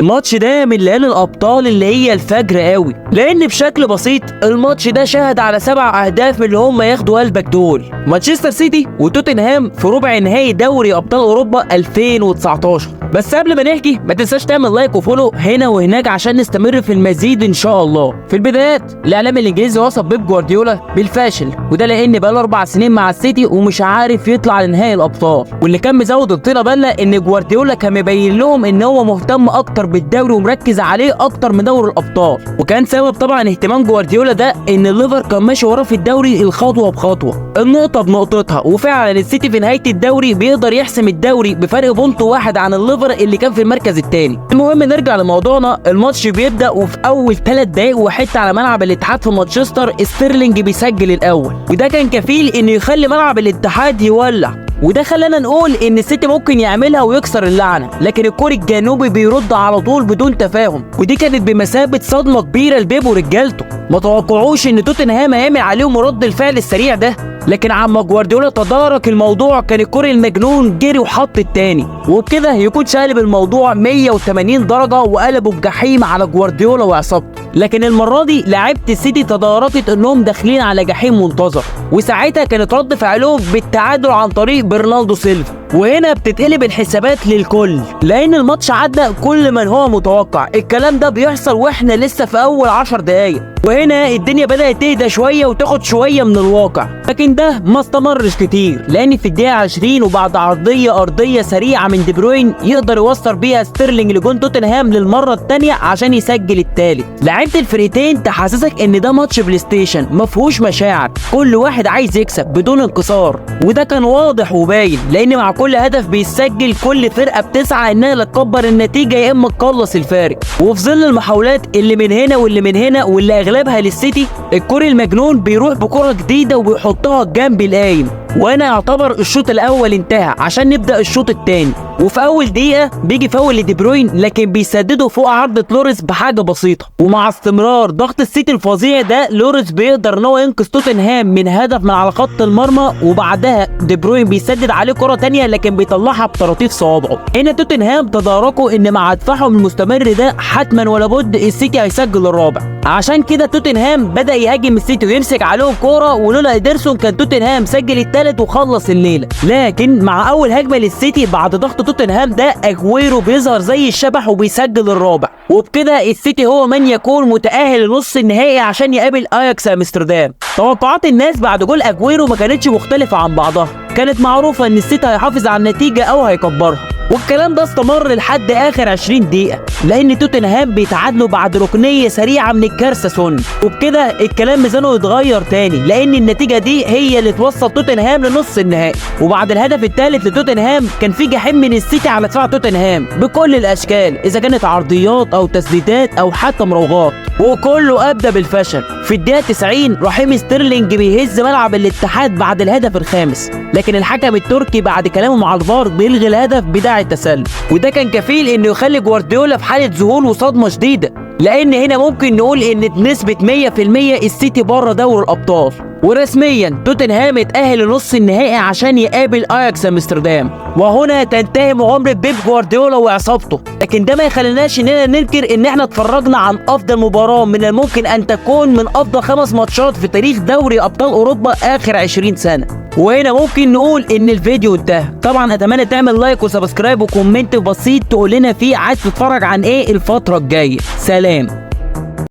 الماتش ده من ليالي الابطال اللي هي الفجر قوي، لان بشكل بسيط الماتش ده شهد على 7 اهداف من اللي هم ياخدوا قلبك دول. مانشستر سيتي وتوتنهام في ربع نهائي دوري ابطال اوروبا 2019. بس قبل ما نحكي ما تنساش تعمل like و follow هنا وهناك عشان نستمر في المزيد ان شاء الله. في البدايات الاعلام الانجليزي وصف بيب جوارديولا بالفاشل، وده لان بقاله 4 سنين مع السيتي ومش عارف يطلع لنهائي الابطال. واللي كان مزود الطينه بله ان جوارديولا كان مبين لهم ان هو مهتم اكتر بالدوري ومركز عليه اكتر من دوري الابطال. وكان سبب طبعا اهتمام جوارديولا ده ان الليفر كان ماشي وراه في الدوري الخطوة بخطوة، النقطة بنقطتها، وفعلا السيتي في نهاية الدوري بيقدر يحسم الدوري بفرق point واحد عن الليفر اللي كان في المركز الثاني. المهم نرجع لموضوعنا. الماتش بيبدا وفي اول 3 دقايق وحتة على ملعب الاتحاد في مانشستر ستيرلينج بيسجل الاول، وده كان كفيل انه يخلي ملعب الاتحاد يولع، وده خلانا نقول ان السيتي ممكن يعملها ويكسر اللعنة. لكن الكوري الجنوبي بيرد على طول بدون تفاهم، ودي كانت بمثابة صدمة كبيرة لبيب ورجالته. ما توقعوش ان توتنهام هيعمل عليهم رد الفعل السريع ده، لكن عم جوارديولا تدارك الموضوع، كان الكوري المجنون جري وحط التاني، وبكده يكون شقلب الموضوع 180 درجه وقلبه بجحيم على جوارديولا وعصابته. لكن المرة دي لعيبة السيتي تداركت انهم داخلين على جحيم منتظر، وساعتها كانت رد فعلهم بالتعادل عن طريق برناردو سيلفا. وهنا بتتقلب الحسابات للكل، لان الماتش عدى كل من هو متوقع. الكلام ده بيحصل واحنا لسه في اول 10 دقايق، وهنا الدنيا بدأت تهدى شوية وتاخد شوية من الواقع. لكن ده ما استمرش كتير، لان في الدقيقة 20 وبعد عرضية أرضية سريعة من دي بروين يقدر يوصل بيها ستيرلينج لجون توتنهام للمرة الثانية عشان يسجل الثالث. لعيبة الفرقتين تحسسك ان ده ماتش بلاي ستيشن ما فيهوش مشاعر، كل واحد عايز يكسب بدون انكسار، وده كان واضح وباين، لان مع كل هدف بيسجل كل فرقة بتسعى انها لا تكبر النتيجة يا اما تقلص الفارق. وفي ظل المحاولات اللي من هنا واللي من هنا واللي اغلبها للسيتي، الكوري المجنون بيروح بكرة جديدة وبيحطها جنب القايم. وانا يعتبر الشوط الاول انتهى عشان نبدا الشوط الثاني. وفي اول دقيقة بيجي فاول لدي بروين، لكن بيسدده فوق عرضه لوريس بحاجة بسيطة. ومع استمرار ضغط السيتي الفظيع ده، لوريس بيقدر ان هو ينقذ توتنهام من هدف من على خط المرمى، وبعدها دي بروين بيسدد عليه كره ثانية لكن بيطلعها بطراطيف صوابعه. هنا توتنهام تداركوا ان مع دفاعهم المستمر ده حتما ولا بد السيتي هيسجل الرابع. عشان كده توتنهام بدا يهاجم السيتي ويمسك عليهم كورة، ولولا ادرسون كان توتنهام سجل الثالث وخلص الليلة. لكن مع اول هجمة للسيتي بعد ضغط توتنهام ده، اجويرو بيظهر زي الشبح وبيسجل الرابع، وبكده السيتي هو من يكون متاهل لنص النهائي عشان يقابل اياكس امستردام. توقعات الناس بعد جول اجويرو ما كانتش مختلفة عن بعضها، كانت معروفة ان السيتي هيحافظ على النتيجة او هيكبرها، والكلام ده استمر لحد اخر 20 دقيقة، لان توتنهام بيتعادلوا بعد ركنيه سريعة من الكارثة سون. وبكده الكلام ميزانه يتغير تاني، لان النتيجة دي هي اللي توصل توتنهام لنص النهائي. وبعد الهدف الثالث لتوتنهام كان في جحيم من السيتي على دفاع توتنهام بكل الاشكال، اذا كانت عرضيات او تسديدات او حتى مراوغات، وكله ابدى بالفشل. في الدقيقة 90 رحيم ستيرلينج بيهز ملعب الاتحاد بعد الهدف الخامس، لكن الحكم التركي بعد كلامه مع الفار بيلغي الهدف بداعي التسلل، وده كان كفيل انه يخلي جوارديولا في حاله ذهول وصدمة شديدة، لان هنا ممكن نقول ان بنسبة 100% السيتي بره دوري الابطال. ورسميا توتنهام اتأهل لنص النهائي عشان يقابل اياكس امستردام، وهنا تنتهي مغامرة بيب جوارديولا وعصابته. لكن ده ما يخليناش اننا ننكر ان احنا اتفرجنا عن افضل مباراة من الممكن ان تكون من افضل 5 ماتشات في تاريخ دوري ابطال اوروبا اخر 20 سنة. وهنا ممكن نقول ان الفيديو انتهى. طبعا اتمنى تعمل like و subscribe و comment بسيط تقول لنا فيه عايز تتفرج عن ايه الفترة الجاية. سلام.